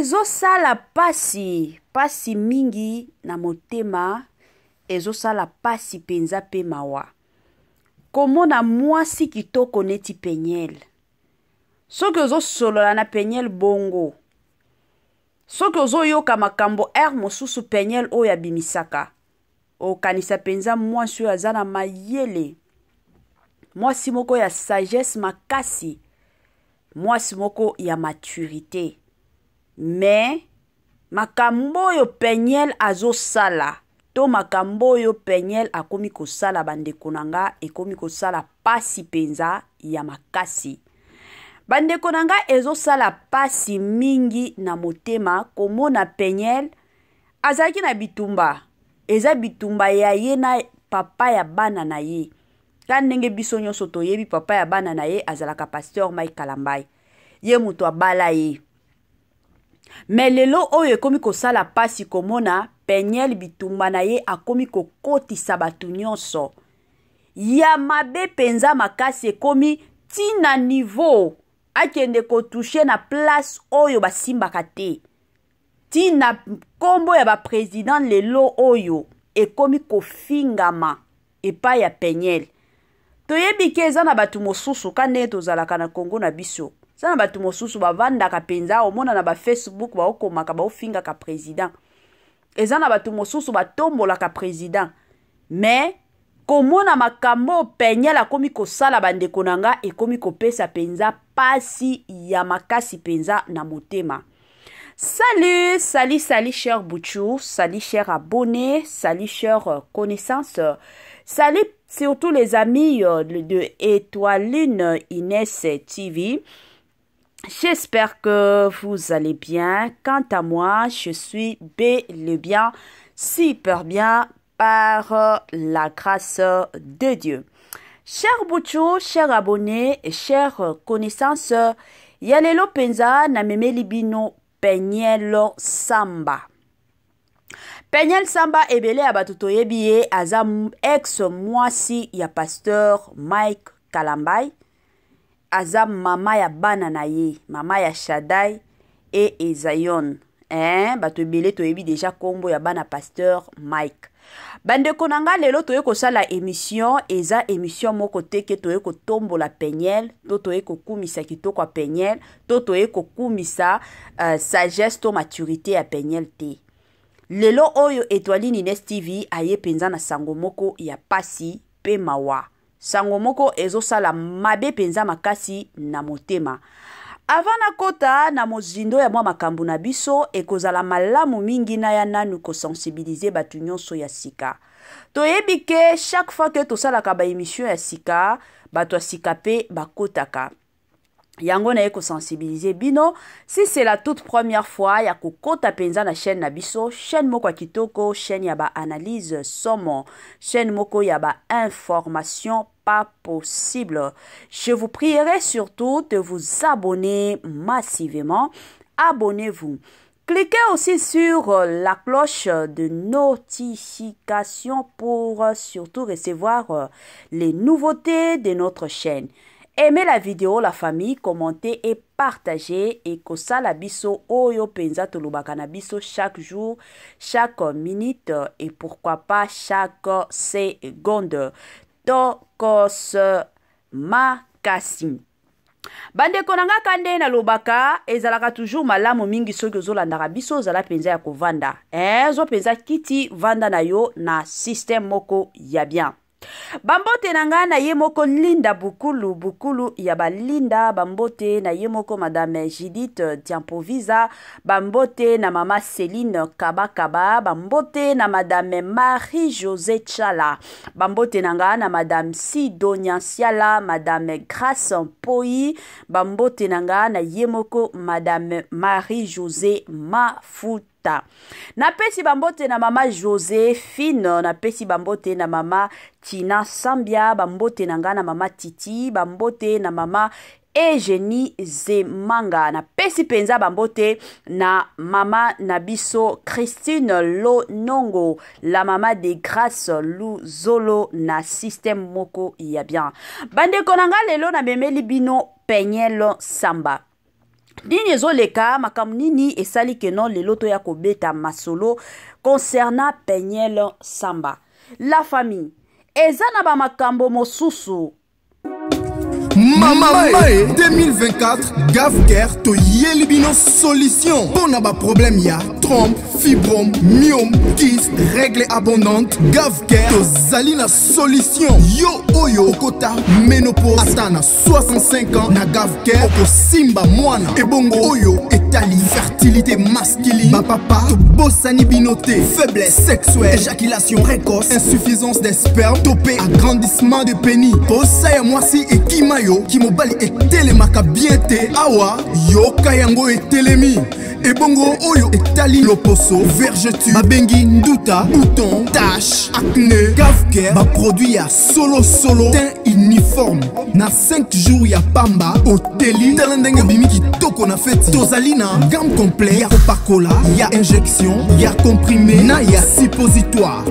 Ezosala pasi, pasi mingi na motema, ezosala pasi penza pe mawa. Komona mwasi kitoko neti Penielle. Soki ozosolola na Penielle bongo, soki ozoyoka makambo heure mosusu Penielle oyo abimisaka, okanisa penza mwasi oyo aza na mayele. Mwasi moko ya sagesse makasi. Mwasi moko ya maturite. Mais makambo oyo Penielle azosala to makambo oyo Penielle akomi kosala bandeko na nga ekomi kosala pasi penza ya makasi. Bandeko na nga ezosala pasi mingi na motema komona Penielle azalaki na bitumba, eza bitumba ya ye na papa ya bana na ye. Ka ndenge biso nyonso toyebi papa ya bana na ye azalaka pasteur Mike Kalambay. Ye moto abala ye. Mais lelo oyo ekomi kosala pasi komona Penielle bitumba na ye akomi kokotisa bato nyonso ya mabe penza makasi ekomi tina niveau akende kotouche na place oyo basimbaka te tina nkombo ya ba president lelo oyo ekomi kofingama epai ya Penielle. Toyebi ke eza na bato mosusu ka ndenge tozalaka na Congo na biso. Eza na bato mosusu bavandaka mpenza omona na ba Facebook baokomaka baofingaka president. Eza na bato mosusu batombolaka president. Mais komona makambo Penielle akomi kosala bandeko na nga ekomi kopesa mpenza pasi ya makasi mpenza na motema. Salut, salut, salut cher Bouchou, salut cher abonné, salut cher connaissance, salut surtout les amis euh, de Étoiline Inès TV. J'espère que vous allez bien. Quant à moi, je suis bel et bien, super bien par euh, la grâce de Dieu. Cher Bouchou, cher abonné, cher connaissance, ya lelo penza na memeli bino Penielle Samba. Penielle Samba ebele ya bato toyebi ye aza ex mwasi ya pasteur Mike Kalambay. Aza mama ya bana na ye, mama ya Shaddai et Ezayon. Eh, bato ebele toyebi deja kombo ya bana pasteur Mike. Bandeko na nga lelo toye kosala émission, eza émission moko te ke toye kotombola Penielle, to toye kokumisa kitoko ya Penielle, to toye kokumisa uh, sagesse to maturité ya Penielle te. Lelo oyo Etoiline Ines TV aye penza na sango moko ya pasi pe mawa. Sango moko ezosala mabe penza makasi na motema. Avant nakota na mozindo ya mwa makambo na biso, ekozala malamu mingi naya nanu ko sensibiliser batu nyonso ya sika. Toyebi ke chaque fois ke tosalaka ba emission ya sika, bato ya sika pe bakotaka. Yango naye ko sensibiliser bino si c'est la toute première fois ya kokota penza na chaîne na biso, chaîne moko ya kitoko, chaîne ya ba analyse somo, chaîne moko ya ba information pas possible. Je vous prierai surtout de vous abonner massivement. Abonnez-vous. Cliquez aussi sur la cloche de notification pour surtout recevoir les nouveautés de notre chaîne. Aimez la vidéo, la famille, commentez et partagez. Et kosala biso oyo penza tolobaka na biso chaque jour, chaque minute et pourquoi pas chaque seconde. Tokos makasi. Bandeko na nga ka nde nalobaka ezalaka toujours malamu mingi soki ozolandaka biso ozala penza ya kovanda. Eh, zwa penza kiti vanda na yo na système moko ya bien. Bambote na nga na ye moko Linda Bukulu, Bukulu ya ba Linda, bambote na ye moko Madame Judith Diampovisa, bambote na mama Céline Kabakaba, bambote na Madame Marie-Josée Tshala, bambote na nga na Madame Sidonia Siala, Madame Grace Mpoyi, bambote na nga na ye moko Madame Marie-Josée Mafuta. Ta. Napesi bambote na mama Josephine, napesi bambote na mama Tina Sambia, bambote na nga na mama Titi, bambote na mama Eugénie Zemanga, napesi penza bambote na mama na biso Christine Lonongo, la mama de Grace Luzolo na système moko ya bien. Bandeko na nga lelo namemeli bino Penielle Samba. Nini ezoleka, makambo nini esali ke non lelo toya kobeta masolo concernant Penielle Samba? La famille, eza na ba makambo mosusu. Mama Mae 2024, Gavcare toyeli bino solution mpo na baproblème ya trompe, fibrome, myome, kyste, règle abondante. Gavcare tozali na solution. Yo oyo okota ménopause ata na 65 ans, na Gavcare okosimba mwana. Ebongo oyo etali fertilité masculine, bapapa tobosani bino te. Faiblesse sexuelle, éjaculation précoce, insuffisance des sperme to mpe agrandissement de pénis, posa ya mwasi ekima yo, kimobali etelemaka bien te, awa yoka yango etelemi. Ebongo oyo etali loposo, vergeture babengi nduta, bouton, tache, acné, Gavcare baproduit ya solo solo, teint uniforme na 5 jours ya pamba oteli, tala ndenge obimi kitoko na feti. Tozali na gamme complet ya kopakola, ya injection, ya comprimé na ya suppositoire.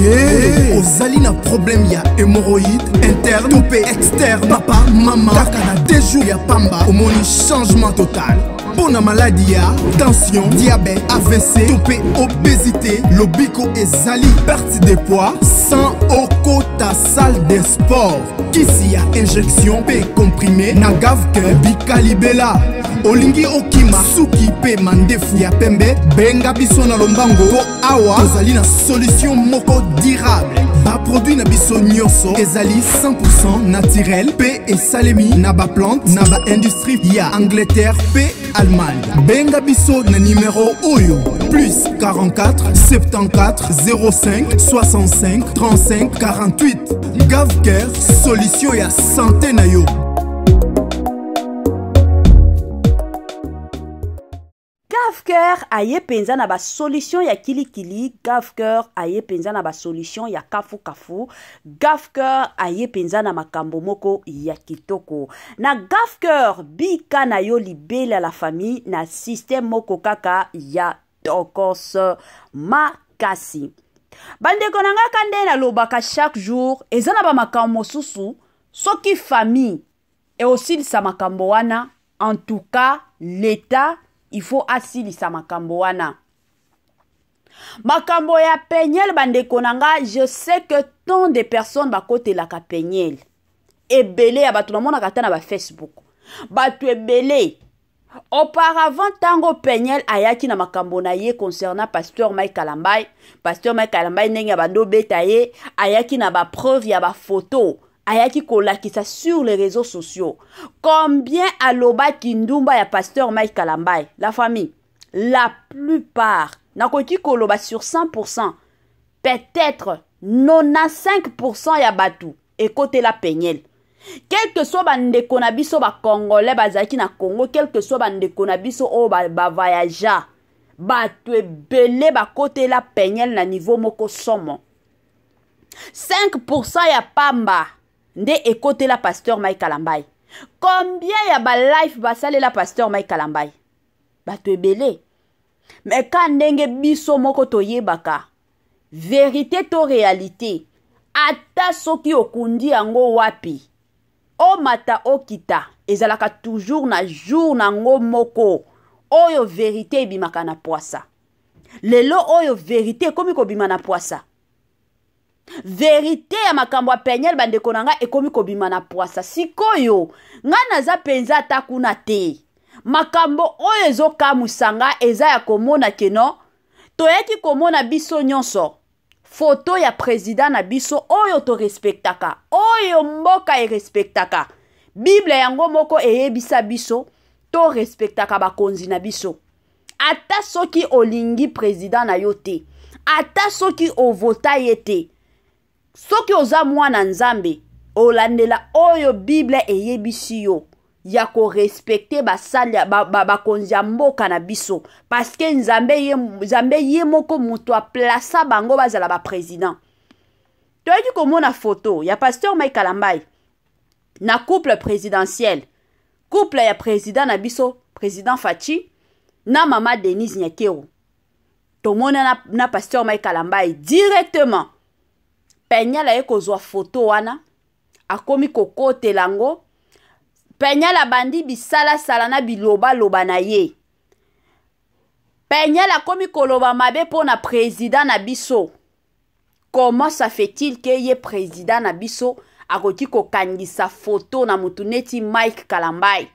Yeah. Ozali na problème ya hémorroïde interne to mpe externe, papa, mama, kaka na 2 jours ya pamba omoni changement total. Mpo na maladi ya tension, diabète, AVC to mpe obésité, lobiko ezali perte de poids sans okota salle de sport. Kisi ya injection mpe comprimé na Gavcare bikalibela. Olingi okima suki mpe mandefu ya pembe, benga biso na lombango mpo awa tozali na solution moko durable. Baproduit na biso nyonso ezali 100% naturel mpe esalemi na baplante na baindustrie ya Angleterre mpe Allemagne. Benga biso na numero oyo: plus 44 74 05 65 35 48. Gavcare, solution ya santé na yo. Gavcare aye mpenza na basolution ya kilikili, Gavcare aye mpenza na basolution ya kafukafu, Gavcare aye mpenza na makambo moko ya kitoko. Na Gavcare bika na yo libela, la famille, na système moko kaka ya tokos makasi. Bandeko na nga, ka nde nalobaka chaque jour, eza na bamakambo mosusu soki famille eosilisa makambo wana, en tout cas l'État il faut asilisa makambo wana. Makambo ya Peniel, bandeko na nga, je sais que tant de personnes bakotelaka Peniel. Ebele ya bato namonaka ata na bafacebook, bato ebele. Auparavant, ntango Peniel ayaki na makambo na ye concernant pasteur Mike Kalambai, pasteur Mike Kalambai ndenge abandi obeta ye, ayaki na bapreuve ya bafoto, ayaki kolakisa sur les réseaux sociaux combien alobaki ndumba ya pasteur Mike Kalambai. La famille, la plupart, nakoki koloba sur 100%, peut-être 95% ya bato ekotela Peniel. Quel que soit bandeko na biso bacongolais bazalaki na Congo, quel que soit bandeko na biso oyo bavoyagea, bato ebele bakotela Peniel na niveau moko somo. 5% ya pamba nde ekotela pasteur Mike Kalambai. Combien ya balife basalela pasteur Mike Kalambai? Bato ebele. Me ka ndenge biso moko toyebaka vérité to réalité, ata soki okundi yango wapi, omata okita, ezalaka toujours na jour nango moko oyo vérité ebimaka na pwasa. Lelo oyo vérité ekomi kobima na pwasa, vérité ya makambo ya Peniel, bandeko na ngai, ekomi kobima na pwasa. Sikoyo ngai naza mpenza ata kuna te. Makambo oyo ezokamwisa nga eza ya komona keno toyaki komona biso nyonso foto ya président na biso oyo torespektaka, oyo mboka erespektaka. Bible yango moko eyebisa biso torespektaka bakonzi na biso. Ata soki olingi président na yo te, ata soki ovota ye te, soki oza mwana Nzambe, olandela oyo Bible eyebisi yo ya korespecte basali bakonzi ya mboka na biso, parce que Nzambe ye moko moto aplasa bango bazala baprésident. Toyaki komona foto ya pasteur Mike Kalambai na couple présidentiel, couple ya président na biso, président Fatshi na mama Denise Nyakeru. Tomona na pasteur Mike Kalambai directement. Peniel aye kozwa foto wana, akomi kokotela yango. Peniel abandi bisalasala na bilobaloba na ye. Peniel akomi koloba mabe mpo na president na biso. Comment ça fait-il que ye president na biso akoki kokangisa photo na mutu neti Mike Kalambay?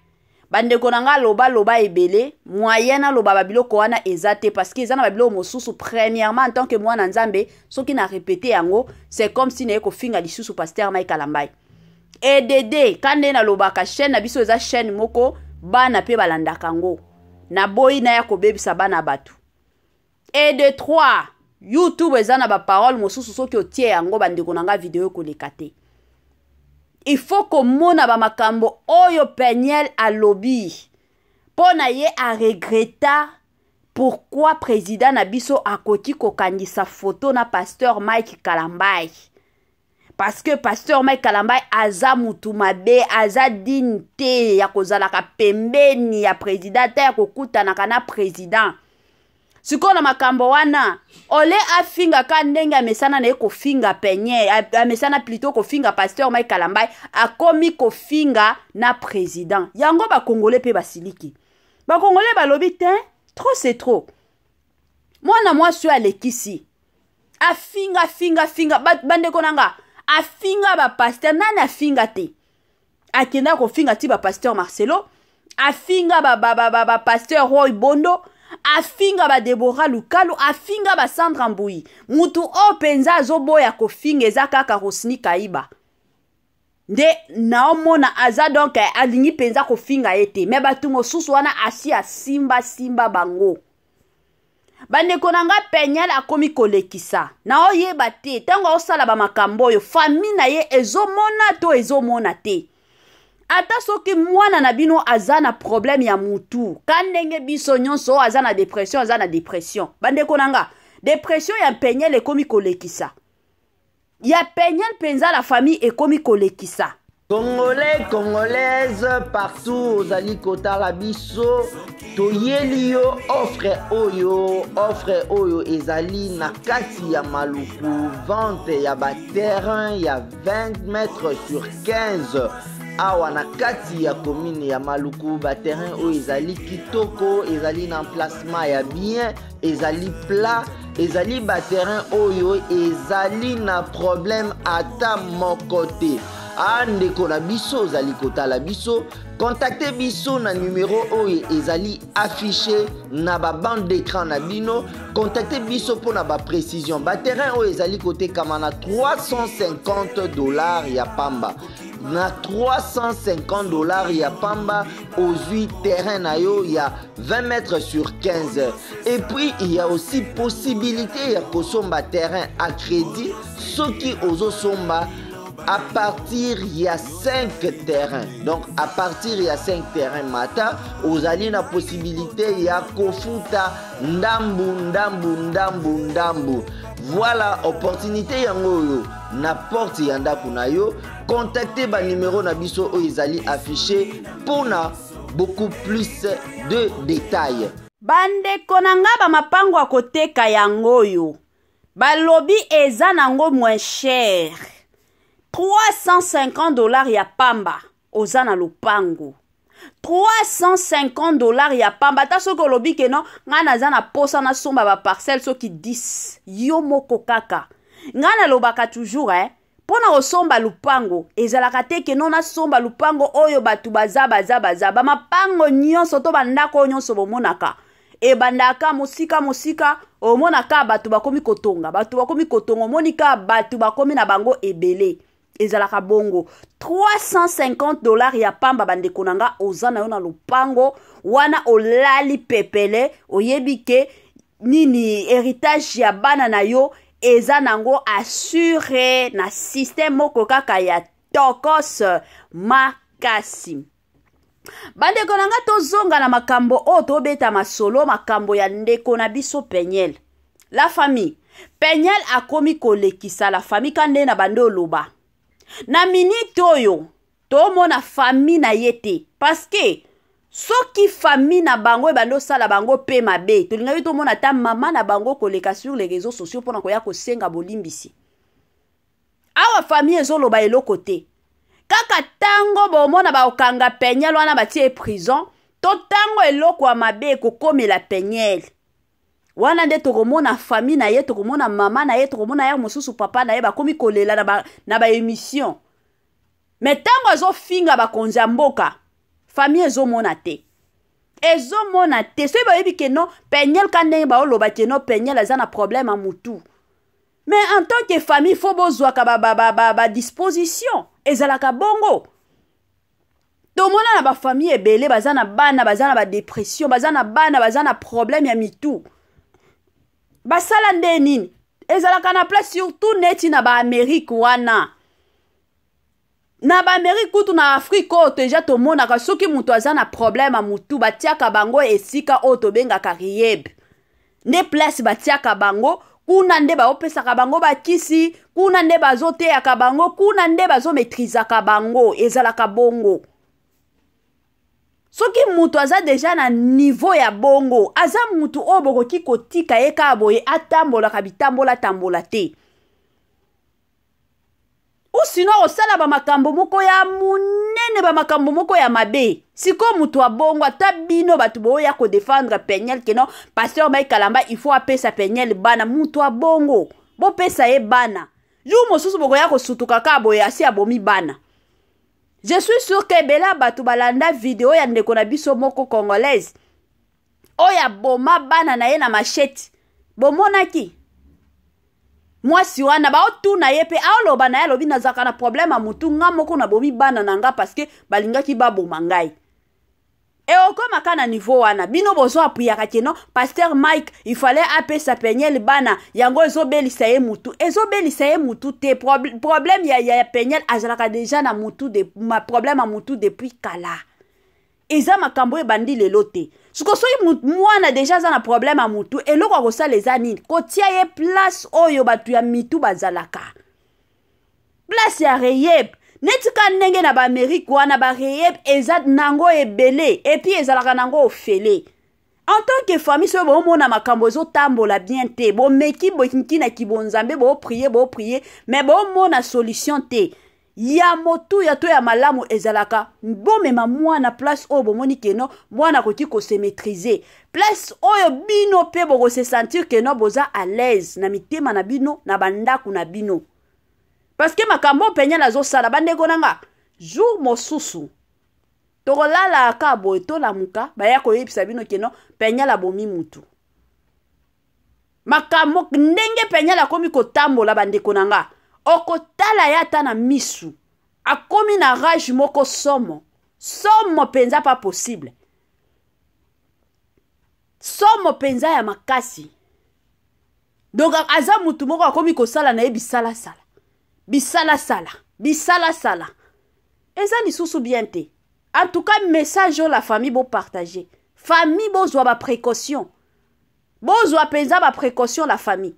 Bandeko na nga, loba loba ebele, moyen naloba babiloko wana eza te, parce que eza na babiloko mosusu. Premièrement, en tant que mwana Nzambe, soki na répété yango, c'est comme si naye kofinga lisusu pasteur Mike Kalambay. Edd ka nde nalobaka, chaîne na biso eza chaîne moko bana mpe balandaka yango, naboyi naya kobebisa bana bato. Et de trois, YouTube eza na baparole mosusu, soki otie yango, bandeko na nga, video ekoleka te. Il faut komona bamakambo oyo Peniel alobi mpo na ye, aregreta pourquoi président na biso akoki kokangisa foto na pasteur Mike Kalambay, parce que pasteur Mike Kalambay aza mutu mabe, aza digne te ya kozalaka pembeni ya président te, ya kokutanaka na président. Sikoyo na makambo wana, ole afingaka ndenge amesana na ye kofinga penye, amesana plutôt kofinga pasteur Mike Kalambay, akomi kofinga na président. Yango bakongole mpe basiliki, bakongole balobi te, trop c'est trop. Mwana mwasi oyo alekisi, afinga finga finga. Bandeko na nga, afinga bapasteur nani afinga te? Akenda kofinga ti bapasteur Marcelo, afinga bapasteur Roy Bondo, afinga badebora Lukalu, afinga basandra Mbui. Mutu oyo mpenza azoboya kofinga eza kaka Rosni Kaiba nde naomona aza, donc alingi mpenza kofinga ye te. Me bato mosusu wana asi asimbasimba bango. Bandeko na nga, Peniel akomi kolekisa, naoyeba te ntango aosala bamakambo oyo, famille na ye ezomona to ezomona te. Ata soki mwana na bino aza na problème ya mutu, ka ndenge biso nyonso oyo aza na dépression, aza na dépression. Bandeko na nga, dépression ya Peniel ekomi kolekisa, ya Peniel mpenza, la famille, ekomi kolekisa. Congolais, Congolaise, partout ozali kotala biso, toyeli yo offre oyo. Offre oyo ezali na kati ya Maluku, vente ya baterrain ya 20 mètres sur 15 awa na kati ya commune ya Maluku. Baterrain oyo ezali kitoko, ezali na emplacement ya bien, ezali plat, ezali baterrain oyo ezali na problème ata moko te. A ndeko na biso ozali kotala biso, contacte biso na numero oyo ezali affiché na babande d'écran na bino. Contacte biso mpona baprécision. Baterrain oyo ezali kotekama na 350 $ ya pamba. Na 350 $ ya pamba, ozwi terrain na yo ya 20 mètres sur 15. Et puis il y a aussi possibilité ya kosomba terrain à crédit, soki ozosomba à partir ya 5 terrains. Donc à partir ya 5 terrains mata, ozali na possibilité ya kofuta ndambu ndambu ndambu ndambu. Voilà opportunité yango oyo na porte ya ndako na yo. Contacte banumero na biso oyo ezali affiché mpona beaucoup plus de détails. Bandeko na nga, bamapango ya koteka yango oyo balobi eza nango moins cher, 350 $ ya pamba, oza na lopango. 350 $ ya pamba. Ata soki olobi ke no, ngai naza na posa nasomba baparcelle soki 10, yo moko kaka. Ngai nalobaka toujours, eh? Mpo na kosomba lupango ezalaka te ke no, nasomba lupango oyo bato baza baza baza. Bamapango nyonso to bandako oyo nyonso bomonaka ebandaka mosika mosika. Omonaka bato bakomi kotonga, bato bakomi kotonga, omoni ka bato bakomi na bango ebele. Ezalaka bongo. 350 $ ya pamba, bandeko na nga, oza na yo na lopango wana, olali pepele, oyebi ke nini, héritage ya bana na yo eza nango assuré na système moko kaka ya tokos makasi. Bandeko na nga, tozonga na makambo oyo tobeta masolo, makambo ya ndeko na biso Peniel. La famille, Peniel akomi kolekisa. La famille, ka nde na bande oloba na minute oyo, tomona famille na ye te, parce que soki famille na bango ebandi osala bango mpe mabe, tolingaki tomona ata mama na bango koleka sur les réseaux sociaux mpona koya kosenga bolimbisi. Awa famille ezoloba eloko te. Kaka ntango bomona bakokanga Peniel wana batie ye prison, to ntango eloko ya mabe ekokomela Peniel wana nde tokomona famille na ye, tokomona mama na ye, tokomona ya mosusu papa na ye bakomi kolela na ba émission. Mais ntango azofinga bakonzi ya mboka, famille ezomona te, ezomona te. Soki bayebi ke non Peniel, ka ndenge baoloba ke non Peniel aza na problème ya mutu, mais en tant que famille faut bozwaka ba disposition. Ezalaka bongo. Tomona na bafamille ebele baza na bana baza na badépression, baza na bana baza na problème ya mitu. Basala nde nini? Ezalaka na place, surtout neti na baAmérique wana. Na baAmérique kutu, na Afrique oyo deja tomonaka soki moto aza na problème ya motu, batiaka bango esika oyo tobengaka rehab. Nde place batiaka bango kuna, nde baopesaka bango bakisi kuna, nde bazoteyaka bango kuna, nde bazomaîtrisaka bango. Ezalaka bongo. Soki moto aza deja na niveau ya bongo, aza motu oyo bokoki kotika ye kaka boye atambolaka bitambola tambola te, ou sinon akosala bamakambo moko ya monene, bamakambo moko ya mabe. Sikoyo moto abongo, ata bino bato boya kodéfendre Peniel ke non, pasteur Mike Kalamba, il faut apesa Peniel bana, moto abongo bopesa ye bana, jour mosusu bokoya kosutuka kaka boye asi abomi bana. Je suis sûr ke ebele ya bato balanda video ya ndeko na biso moko congolaise oyo aboma bana na ye na machette. Bomonaki mwasi wana, baotuna ye mpe aoloba na ye, alobi: "Nazalaka na problème ya motu, nga moko nabomi bana na nga parce que balingaki baboma ngai." Eokomaka na niveau wana, bino bozo appuyaka ke non, pasteur Mike, il fallait apesa Peniel bana, yango ezobelisa ye mutu. Ezobelisa ye mutu te. Problème ya Peniel, azalaka deja na mutu de, ma problème ya mutu depuis kala. Eza makambo ebandi lelo te. Siko soki mwana deja aza na problème ya mutu, eloko ya kosala eza nini? Kotia ye place oyo bato ya mitu bazalaka, place ya rehab, neti ka ndenge na baAmérique wana barehab eza nango ebele, et puis ezalaka nango ofele. En tant que famille, soki bomona makambo ezotambola bien te, bomeki bokinki na kibonzambe, boprier, boprier, mais bomona solution te ya motuya to ya malamu, ezalaka bomema mwana place oyo bomoni ke non, mwana akoki kose maîtriser, place oyo bino mpe bokose sentir ke non, boza à l'aise na mitema na bino, na bandako na bino. Parce que makambo oyo Peniel azosala, bandeko na nga, jour mosusu tokolala kaka boye, tolamuka, baya koyebisa bino ke non, Peniel abomi mutu. Makambo ndenge Peniel akomi kotambola, bandeko na nga, okotala ye ata na misu, akomi na rage moko somo, somo mpenza, pas possible, somo mpenza ya makasi. Donc aza mutu moko akomi kosala na ye bisalasala, bisalasala, bisalasala. Eza lisusu bien te. En tout cas, message oyo, la famille, bopartage. Famille, bozwa baprécaution, bozwa mpenza baprécaution. La famille,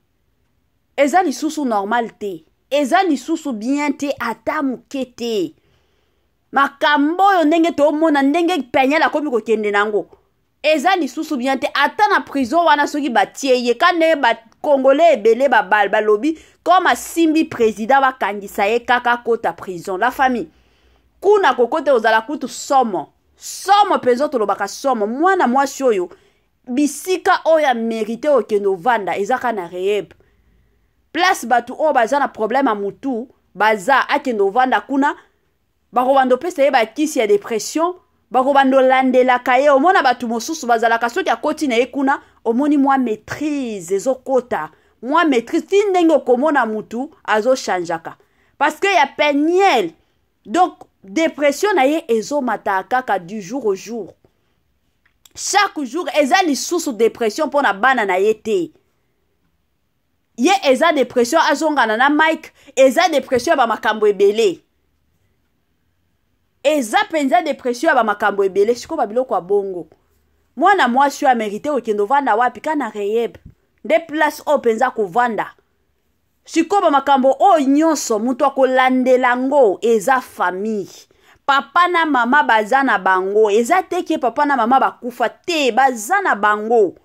eza lisusu normal te, eza lisusu bien te, ata moke te. Makambo oyo ndenge tomona ndenge Peniel akomi kokende nango, eza lisusu bien te. Ata na prison wana, soki batie ye ka ndenge bakongole ebele balobi, comme asimbi président, bakangisa ye kaka, kota prison. La famille, kuna kokota ozala kutu somo, somo mpenza, tolobaka somo. Mwana mwasi oyo, bisika oyo amérite okende ovanda eza kaka na rehab, place bato oyo baza na problème ya mutu baza. Akende ovanda kuna, bakobanda opesa ye bakisi ya dépression, bakobanda olandelaka ye. Omona bato mosusu bazalaka, soki akoti na ye kuna, omoni mwa maîtrise ezokota, mwa maîtrise, ti ndenge okomona mutu azochangeaka. Parce que ya Peniel, donc dépression na ye ezomata kaka du jour au jour, chaque jour. Eza lisusu dépression mpo na bana na ye te, ye eza dépression azongana na Mike, eza dépression ya bamakambo ebele, eza mpenza dépression ya bamakambo ebele. Sikoyo babiloko ya bongo, mwana mwasi oyo amérite okende ovanda wapi? Ka na rehab nde place oyo mpenza kovanda. Sikoyo bamakambo oyo nyonso, moto akolandela yango eza famille. Papa na mama baza na bango, eza te ke papa na mama bakufa te, baza na bango.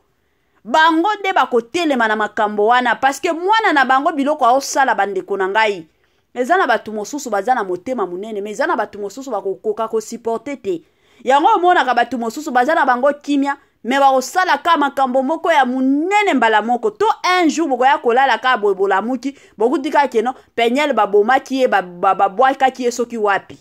Bango nde bakotelema na makambo wana, parce que mwana na bango, biloko aosala, bandeko na ngai, Eza na bato mosusu baza na motema monene, mais eza na bato mosusu bakokoka kosupporte te. Yango omonaka bato mosusu baza na bango kimia, mais bakosala ka makambo moko ya monene mbala moko. To un jour bokoya kolala ka boye, bolamuki, bokuti kaka keno Peniel babomaki ye, babwakaki ye soki wapi.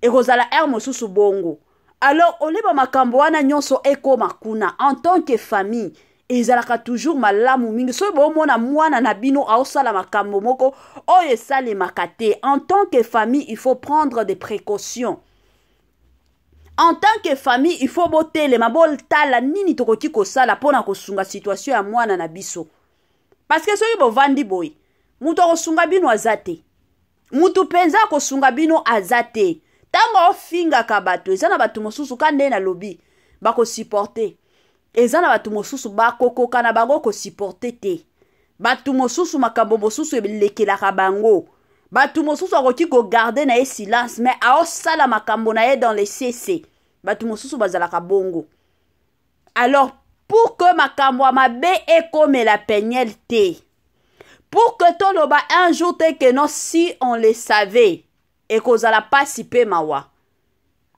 Ekozala heure mosusu bongo. Alors oleba makambo wana nyonso ekoma kuna. En tant que famille, ezalaka toujours malamu mingi soki bomona mwana na bino aosala makambo moko oyo esalemaka te. En tant que famille, il faut prendre des précautions. En tant que famille, il faut botelema, botala nini tokoki kosala mpona kosunga situation ya mwana na biso. Parce que soki bovandi boye, moto akosunga bino aza te. Mutu mpenza akosunga bino aza te. Ntango ofingaka bato, eza na bato mosusu ka nde nalobi bakosupporte, eza na bato mosusu bakokoka na bango kosupporte te. Bato mosusu makambo mosusu elekelaka bango. Bato mosusu akoki kogarde na ye silence, mais aosala makambo na ye dans le cc. Bato mosusu bazalaka bongo. Alors pour que makambo ya mabe ekomela Peniel te, pour que toloba un jour te que non, si on le savait, ekozala pasi pe mawa.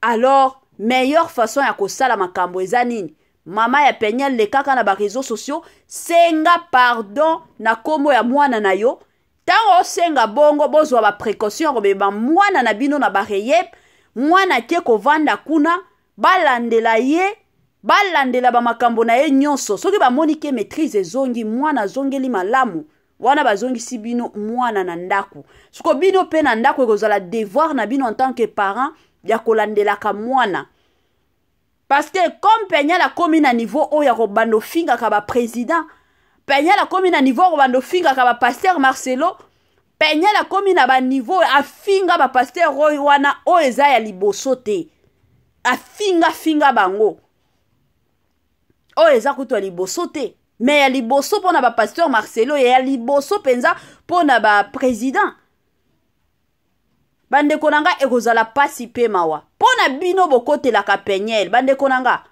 Alors meilleure façon ya kosala makambo eza nini? Mama ya Peniel, lekaka na ba réseaux sociaux, senga pardon na kombo ya mwana na yo. Ntango osenga bongo, bozwa ba précaution ya kobeba mwana na bino na bareyeb. Mwana ake kovanda kuna, balandela ye, balandela bamakambo na ye nyonso. Soki bamoni ke maîtrise ezongi, mwana azongeli malamu, wana bazongisi bino mwana na ndako. Siko bino mpe na ndako, ekozala devoir na bino en tant que parent ya kolandelaka mwana. Parce que comme Peniel akomi na niveau oyo ya kobanda ofingaka baprésident, Peniel akomi na niveau ya kobanda ofingaka bapasteur Marcelo, Peniel akomi na baniveau afinga bapasteur oyo wana oyo eza ya liboso te, afingafinga bango oyo eza kutu ya liboso te, mais ya liboso mpona bapasteur Marcelo, ya liboso mpenza mpona baprésident. Bandeko na nga, ekozala pasi mpe mawa mpo na bino bokotelaka Peniel. Bandeko na nga,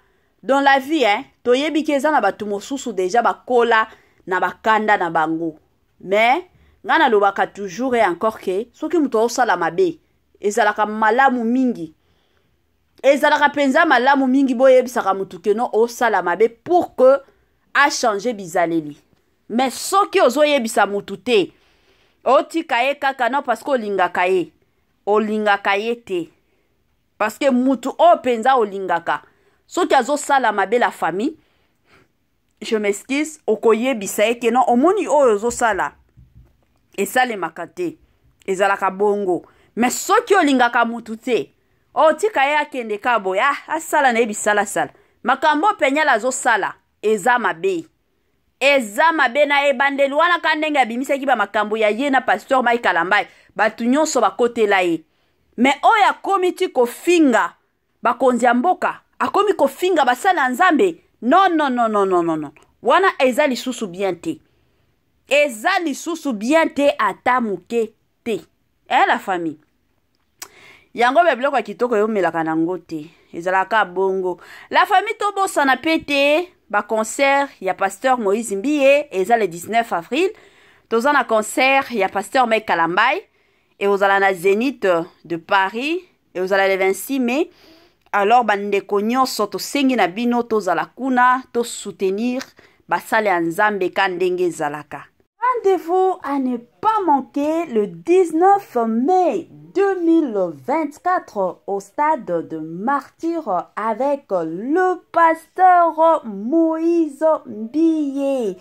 dans la vie, hein, toyebi ke eza na bato mosusu déjà bakola na bakanda na bango. Mais nga nalobaka toujours et encore ke soki moto aosala mabe, ezalaka malamu mingi, ezalaka mpenza malamu mingi boyebisaka motu keno osala mabe pour que achange bizaleli. Mais soki ozoyebisa motu te, otika ye kaka, non parce que olingaka ye, olingaka ye te. Parce que mutu oyo mpenza olingaka, soki azosala mabe, la famille, je m'excuse, okoyebisa ye ke non, omoni oyo ozosala esalemaka te, ezalaka bongo. Mais soki olingaka mutu te, otika ye akende ka boye, ah, asala na ye bisalasala. Makambo Peniel azosala eza mabe, eza mabe. Na ebandeli wana ka ndenge abimisaki bamakambo ya ye na pasteur Mike Kalambai, bato nyonso bakotela ye. Mais oyo akomi ti kofinga bakonzi ya mboka, akomi kofinga basali ya Nzambe, non, non, non, non, non, non, non, wana eza lisusu bien te, eza lisusu bien te ata moke te. Eh, la famille, yango ba biloko ya kitoko eyomelaka nango te, ezalaka bongo. La famille, tobosana mpe te baconcert ya pasteur Moïse Mbiye eza le 19 avril. Toza na concert ya pasteur Mike Kalambai, ekozala na Zénith de Paris, ekozala le 26 mai. Alors bandeko nyonso, tosengi na bino tozala kuna, tosoutenir basali ya Nzambe ka ndenge ezalaka. Rendez-vous à ne pas manquer le 19 mai 2024 au stade de Martyr avec le pasteur Moïse Mbiye.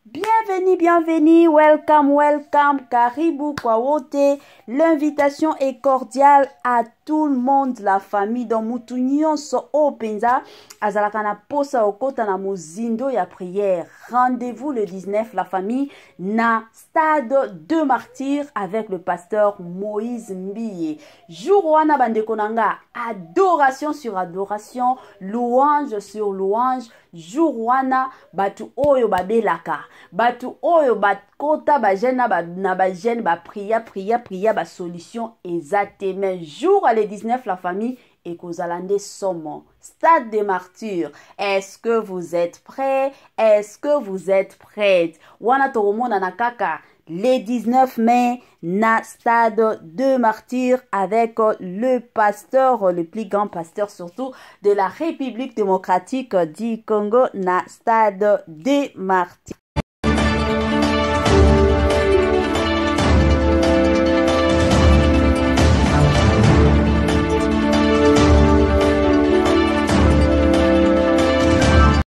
Bienvenue, bienvenue, welcome, welcome, karibu kwa wote. L'invitation est cordiale à tout le monde, la famille. Donc mutu nyonso oyo mpenza azalaka na posa okota na mozindo ya prière. Rendez-vous le 19, la famille, na stade de Martyr avec le pasteur Moïse Mbiye. Jour wana, bandeko na nga, adoration sur adoration, louange sur louange. Jour wana, bato oyo babelaka, bato oyo bakota bajeûne na bajeûne, baprier, prier, prier, basolution eza te, mais jour le 19, la famille, ekozala nde somo. Stade de Martyr, est-ce que vous êtes prêts? Est-ce que vous êtes prête? Wana tokomonana kaka. Le 19 mai na Stade de Martyrs avec le pasteur, le plus grand pasteur surtout de la République démocratique du Congo na Stade des Martyrs.